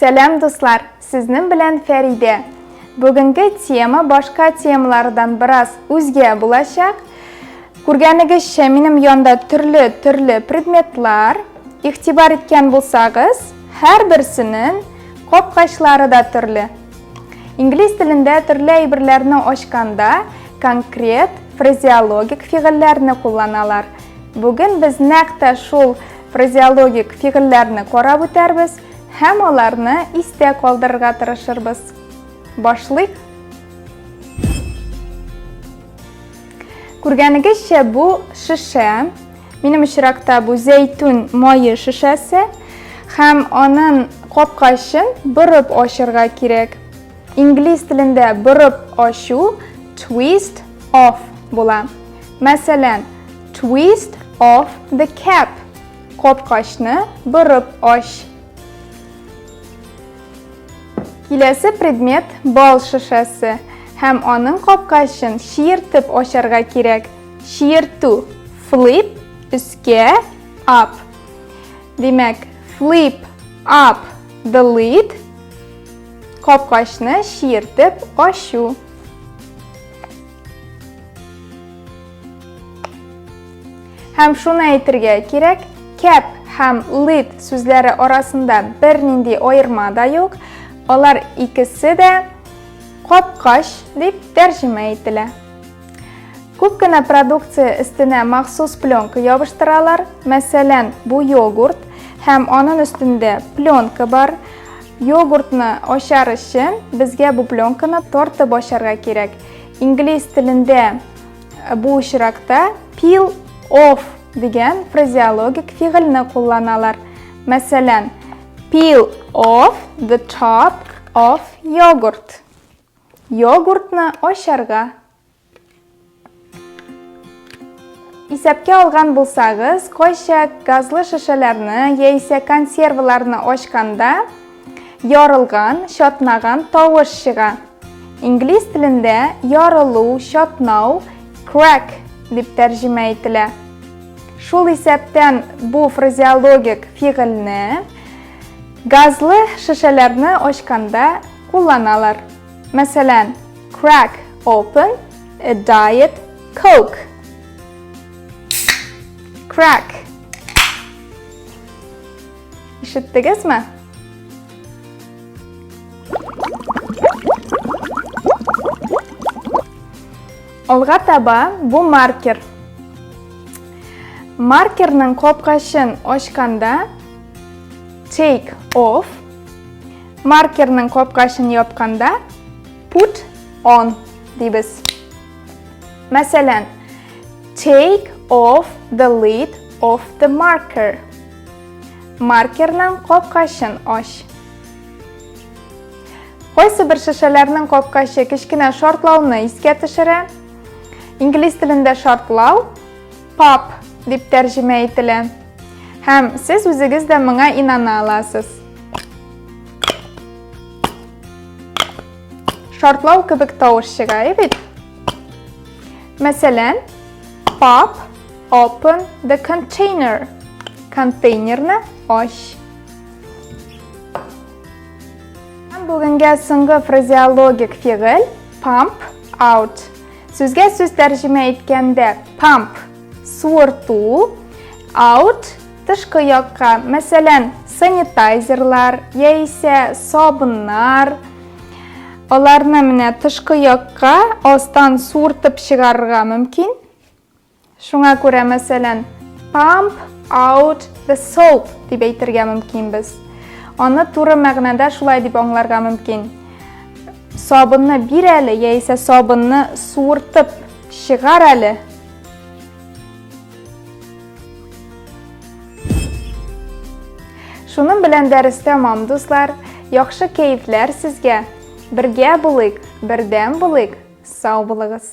Сәлам, дуслар! Сезнең белән Фәридә. Бүгенге тема башка темалардан бераз үзгә булачак. Күргәнегезчә, минем янда төрле-төрле предметлар. Игътибар иткән булсагыз, һәрберсенең капкачлары да төрле. Инглиз телендә төрле әйберләрне ачканда конкрет фразеологик фигыльләрне кулланалар. Бүген без нәкъ тә шул фразеологик фигыльләрне карап үтәрбез һәм аларны истә калдырырга тырышырбыз. Башлыйк! Күргәнегезчә, бу шешә. Минем очракта бу зәйтүн мае шешәсе һәм аның капкачын борып ачырга кирәк. Инглиз телендә борып ачу twist off була. Мәсәлән, twist off the cap. Капкачны борып ач. Киләсе предмет бал шешәсе һәм аның капкачын чиертеп ачарга кирәк. Чиертү flip өскә up. Димәк, flip up the lid капкачны чиертеп ачу. Һәм шуны әйтергә кирәк, cap һәм lid сүзләре арасында бернинди аерма да юк. Алар икесе дә капкач дип тәрҗемә ителә. Күп кенә продукция өстенә махсус пленка ябыштыралар. Мәсәлән, бу йогурт һәм аның өстендә пленка бар. Йогуртны ачар өчен безгә бу пленканы тартып ачарга кирәк. Инглиз телендә бу очракта peel off дигән фразеологик фигыльне кулланалар. Мәсәлән, peel off the top of yogurt. Йогуртны ачарга. Исәпкә алган булсагыз, кайчак газлы шешәләрне яисә консерваларны ачканда ярылган, чатнаган тавыш чыга. Инглиз телендә ярылу, чатнау crack дип тәрҗемә ителә. Шул исәптән бу фразеологик фигыльне газлы шешәләрне ачканда кулланалар. Мәсәлән, crack open a diet coke. Crack. Ишеттегезме? Алга таба бу маркер. Маркерның капкачын ачканда take off, маркерның капкачын япканда put on дибез. Мәсәлән, take off the lid of the marker. Маркерның капкачын ач. Кайсы бер шешәләрнең капкачы кечкенә шартлауны искә төшерә. Инглиз телендә шартлау pop дип тәрҗемә ителә. Һәм сез үзегез дә моңа инана аласыз. Шартлау кебек тавыш чыга, бит? Мәсәлән, pop open the container. Контейнерны ач. Һәм бүгенгә соңгы фразеологик фигыль pump out. Сүзгә сүз тәрҗемә иткәндә pump суырту, out тышкы якка, мәсәлән, санитайзерлар яисә сабыннар. Аларны менә тышкы якка астан суыртып чыгарырга мөмкин. Шуңа күрә, мәсәлән, pump out the soap дип әйтергә мөмкинбез. Аны туры мәгънәдә шулай дип аңларга мөмкин. Сабынны бир әле, яисә сабынны суыртып чыгар әле. Шуның белән дәрес тәмам, дуслар. Яхшы кәефләр сезгә. Бергә булыйк, бердәм булыйк. Сау булыгыз.